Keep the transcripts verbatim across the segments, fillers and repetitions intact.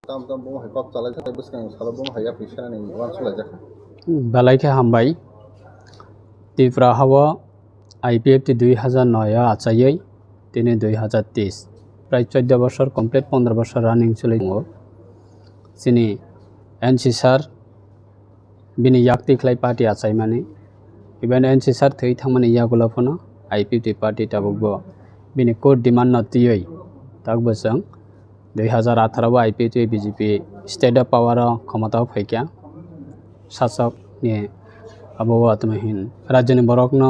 Tam tam bung hai kok chalai thai bwskang salo bung hai yapri sanani uansuk laijak kha. Belai khe hambai. Tripura hao I P F T dui hazar noi o achaiwi tini dui hazar teis. Prai chordo bosor complete, pondro bosor running choli tongo. Chini N C sir bini yak twi khlai party achaimani. Even N C sir thwi thangmani yagulo phano I P F T party tabukbo bini core demand no twiwi tabukbo chwng dui hazar atharo o I P F T B J P state o power o khomota o phaikha. Sasok ni abo o tamo hin rajyoni borok no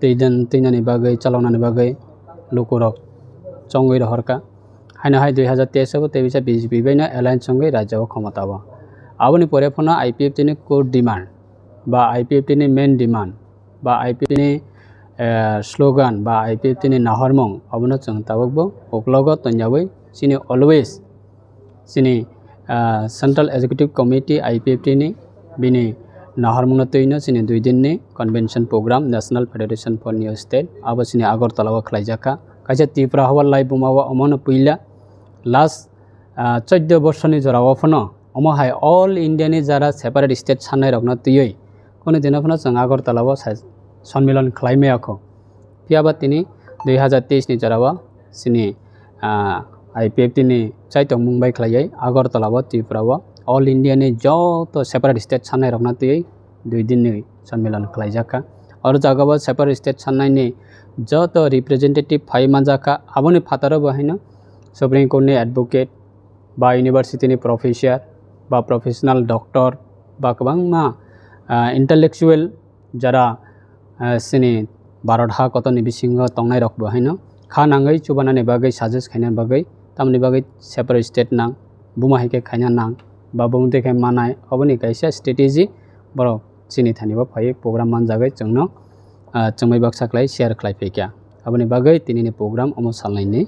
twi den, twinani bagwi, chaloknani bagwi lukurok chongwi rohorkha. Haino hai dui hazar teis o bo tei bisa B J P bai no alliance wngwi rajya o khomota o. Aboni pore phano I P F T ni core demand ba I P F T ni main demand ba I P F T ni, eh, slogan ba I P F T ni nahormung abono chwng tabukbo uklogo tonyawi chini always chini, ah, Central Executive Committee I P F T ni bini nahormungno twino chini dui din ni convention program National Federation for New State abo chini Agartala o khlaijakha. Kaisa Tripura hao lai buma o omono puila last, ah, chordo borsoni jora o phano omo hai all India ni jara separate state sanai rokno twiwi kunu dino phano chwng Agartala o sai sonmilan khlai maya kho. Phiya ba tini dui hazar teis ni jora o chini, ah, I P F T ni chaitokmung bai khlaiwi Agartala o Tripura o all India ni joto separate state sanai rokno twiwi dui din ni sonmilan khlaijak kha. Oro jaga o separate state sanai ni joto representative phai manjak kha. Aboni phataro bo haino Supreme Court ni advocate ba university ni professor ba professional doctor ba kwbangma, ah, intellectual jara, ah, chini Bharat ha kotorni bisingo tongnai rok bo haino kha nangwi chubanani bagwi suggest khaina bagwi tamoni bagwi separate state nang buma hai khe khaina nang ba bumung twi khe manai oboni kaisa strategy borok chini thani bo phaiwi program manjagwi chwngno, ah, chwngwi baksa khlai share khlai phaikha. Aboni bagwi tinini program omo salnaini,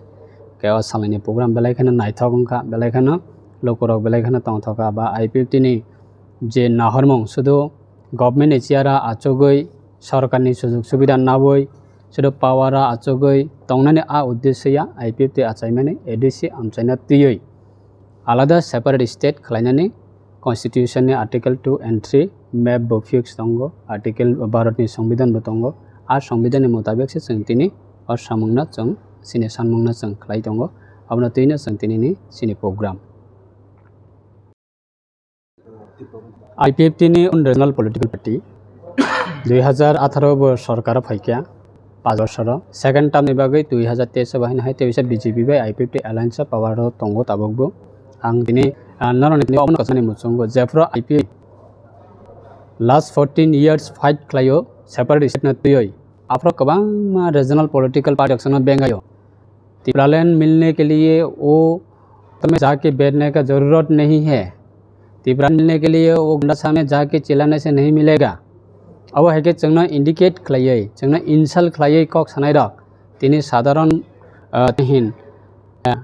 khe o salnaini program belai kheno naithok wngkha, belai kheno lukurok belai kheno tongthokha ba I P F T ni je nahormung sudu government ni chair o achugwi sorkar ni sujug subida nawi sudu power o achugwi tongnani a uddesya I P F T achaimani A D C amchaina twiwi alada separate state khlainani constitution ni article two and three map bo fix tongo, article Bharat ni Songbidan bo tongo. A Songbidan ni mutabik se chwng tini o samungno chwng chini sanmungno chwng khlai tongo. Abono twino chwng tini ni chini program. I P F T ni un regional political party dui hazar atharo bo sorkar o phaikha. Pach bosoro second term ni bagwi dui hazar teis o bahai no hai tei bisa B J P bai I P F T alliance o power o tongo tabuk bo. Ang tini, ah, norok ni tini omono kwchangni muchungo jephru I P F T last fourteen years fight khlaio separate state no twiwi. Aphuru kwbangma regional political party rok sano bengaio. Tipraland milne ke liye wo तुम्हें जाके बैठने का जरूरत नहीं है। तिब्रान मिलने के लिए वो गुंडा सामने जाके चिल्लाने से नहीं मिलेगा। Abo hai khe chwngno indicate khlaiwi, chwngno insult khlaiwi kok sanai rok tini sadharon, ah, hin, ah,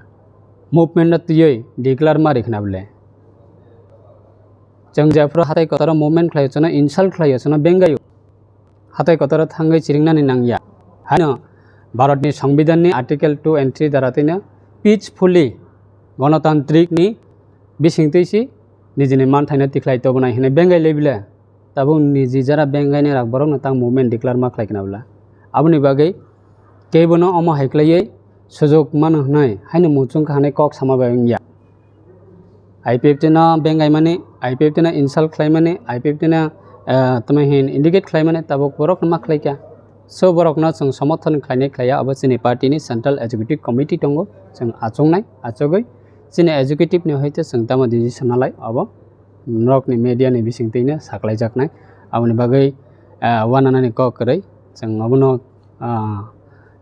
movement no twiwi declare ma rikna bole. Chwng jephru hatai kotoro movement khlaio, chwngno insult khlaio, chwngno bengaio. Hatai kotoro thangwi chiringnani nangya. Haino Bharatni Songbidanni Article two and three dara tino peacefully, gonotantrik ni bisingtwi si nijini manthaino tikhlai tobonai hinwi bengai lebile. Tabuk niji jara bengaini rak borokno tang movement declare ma khlai khna bwla. Aboni bagwi kebono omo hai khlaiwi sujok mano hwnwi haino muchung kha hwnwi kok sama bai wngya. I P F T no bengaimani, I P F T no insult khlaimani, I P F T no, eh, tamo hin indicate khlaimani tabuk borok no ma khlaikha. So borok no chwng somorthon khlainai khlaiya, abo chini party ni Central Executive Committee tongo, chwng achuknai, achugwi chini executive ni hoite chwng tamo decision nalai, abo norok ni media ni bisingtwi no saklaijaknai. Aboni bagwi, eh, uananani kok kwrwi chwng obono, ah,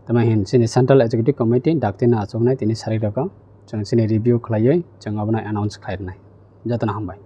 tamo hin chini Central Executive Committee dakti no achuknai tini sarik rok o. Chwng chini review khlaiwi chwng abono announce khlai rwnai. Jotono hambai.